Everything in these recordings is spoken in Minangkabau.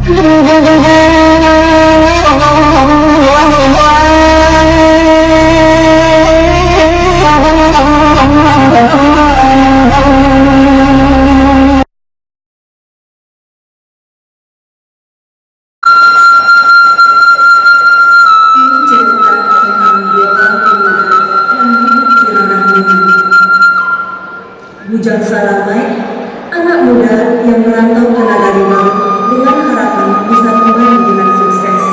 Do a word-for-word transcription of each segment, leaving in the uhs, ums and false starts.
Ini cerita tentang dua orang pemuda yang hidup di ranah gunung. Bujang Salamaik, anak muda yang merantau ke Nagari Baru dengan harapan bisa kembali dengan sukses.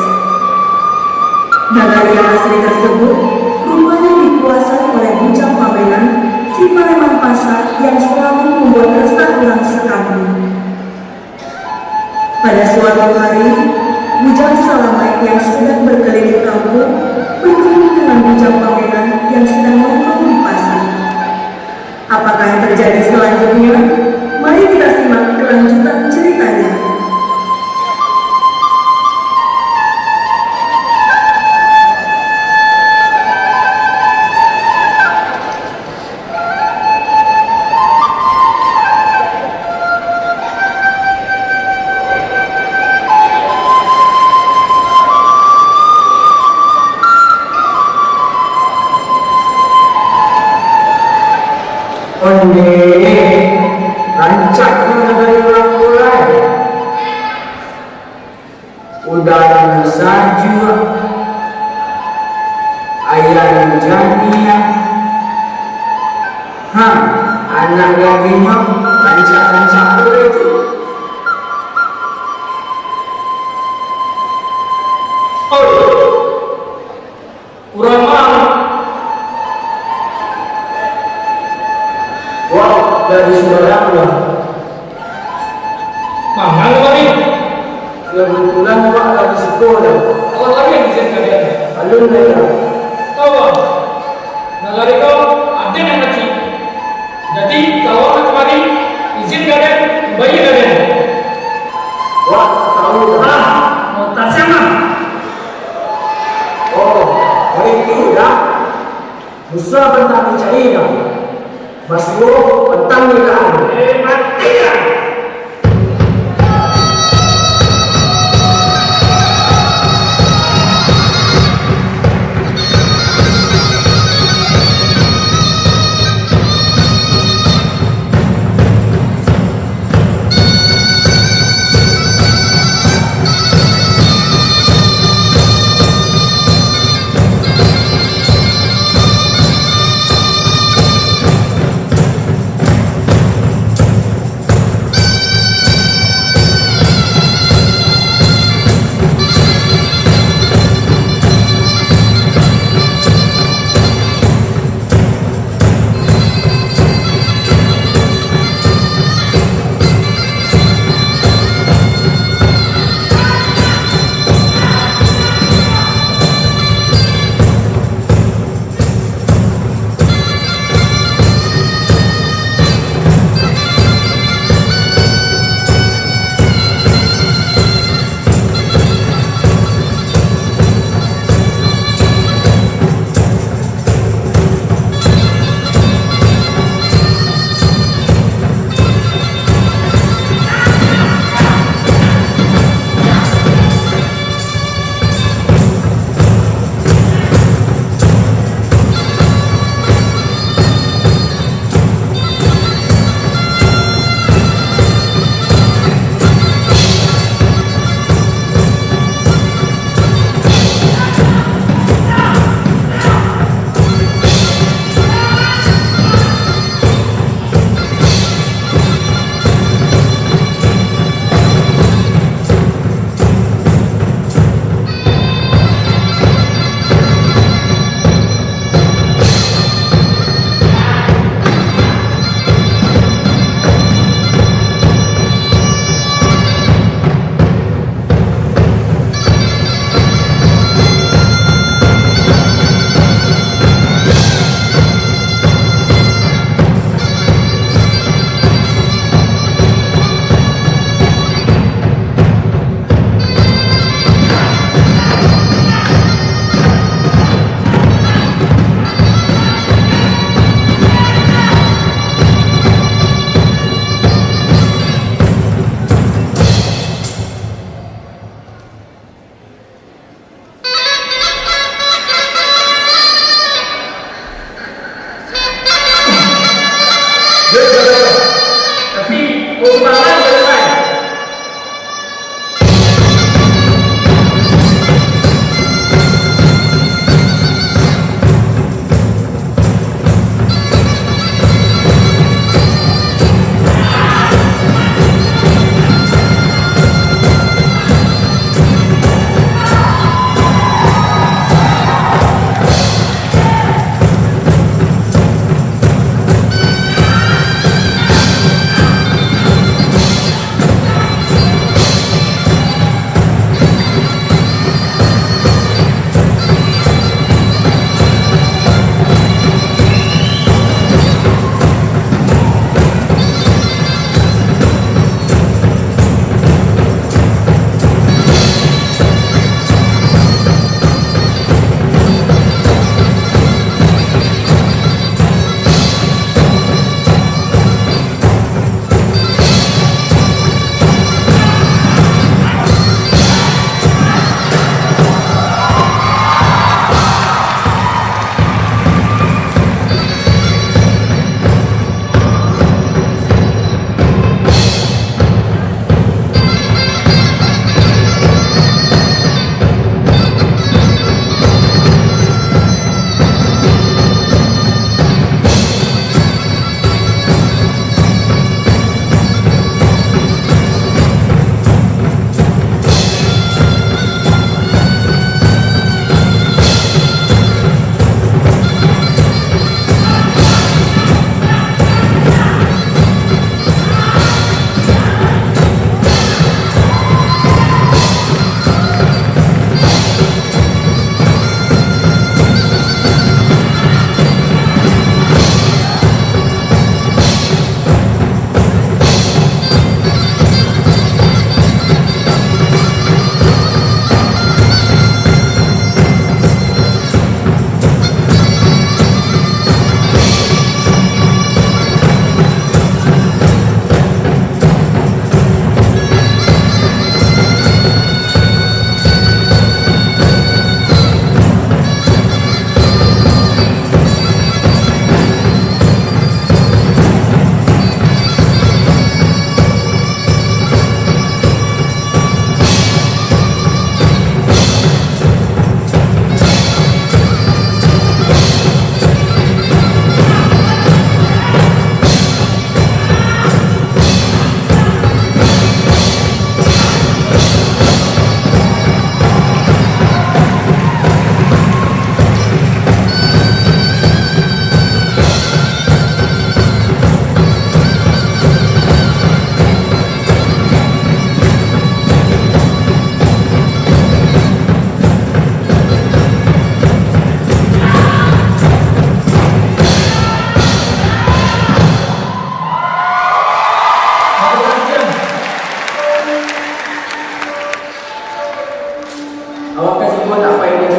Nagari yang asli tersebut rupanya dikuasai oleh Bujang Pamenan, si pareman pasa yang selalu membuat resah urang sekampung. Pada suatu hari, Bujang Salamaik yang sedang berkeliling kampung bertemu dengan Bujang Pamenan yang sedang nongkrong di pasar. Apakah yang terjadi selanjutnya? Mari kita simak kelanjutan ceritanya. Ondeh, rancak nyo dari urang ko lai. Udaranyo sajuak, aianyo janiah. Ha, anak gadinyo rancak-rancak pulo tu. Oi, urang ma? Wak, dari Subarang lah. Manga kamari? Kebetulan wak lah di siko lah. Alah lari izin ka den? Alun lai lah. Tahu ah, nagari ko aden nan kacik. Jadi, kalau nak kamari, izin ka den, bayia ka den. Wak tahu lah. Ah, mau tasiang lah. Oh, baitu dah. Musuah pantang dicari dah. Basuo pantang dilaan. Eh, mati lah.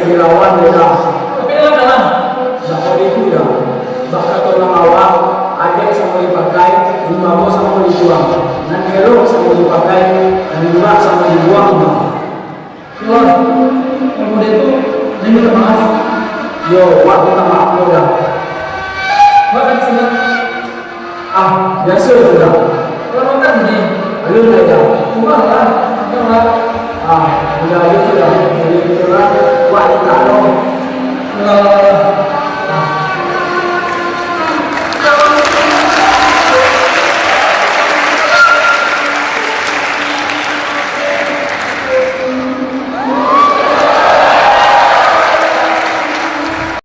Dilawan, Dang. Tapi dalam-dalam. Bak itu, Dang. Bak kato urang awak, adaik samo dipakai, limbago samo dibuang. Nan elok samo dipakai, nan burak samo dibuang, Dang. Wah, yang muda itu, dia minta maaf. Yo, wak minta maaf dulu, Dang. Wak kan senang. Ah, biaso tu, Dang. Kalau makan ni. Alun lai, Dang. Rumah lah. Rumah lah.